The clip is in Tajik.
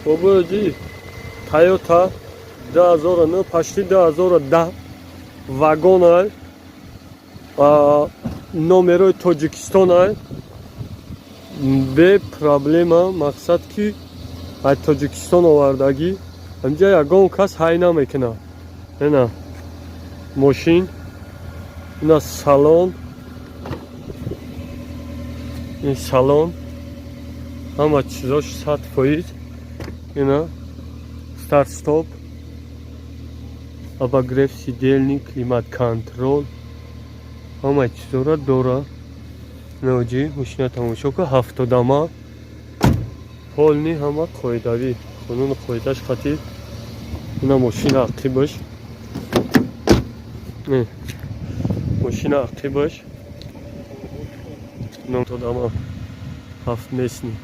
Бобоҷи, Тойота 2009, почти 2010, вагон, номерои Тоҷикистон, бе проблема. Мақсад, ки аз Тоҷикистон овардагӣ, ҳамҷа ягон кас ҳай намекунад. Ина мошин, ина салон, ин салон, ҳама чизош 100%. Ина старт стоп, обогрев сидений, климат контроль, ҳама чизора дора. Ноҷи мошина тамошо ка, ҳафтодама, полный, ҳама қоидавӣ, қонуну қоидаш қатӣ. Ина мошина ақибаш, мошина ақибаш, ҳафтодама, ҳафтместный.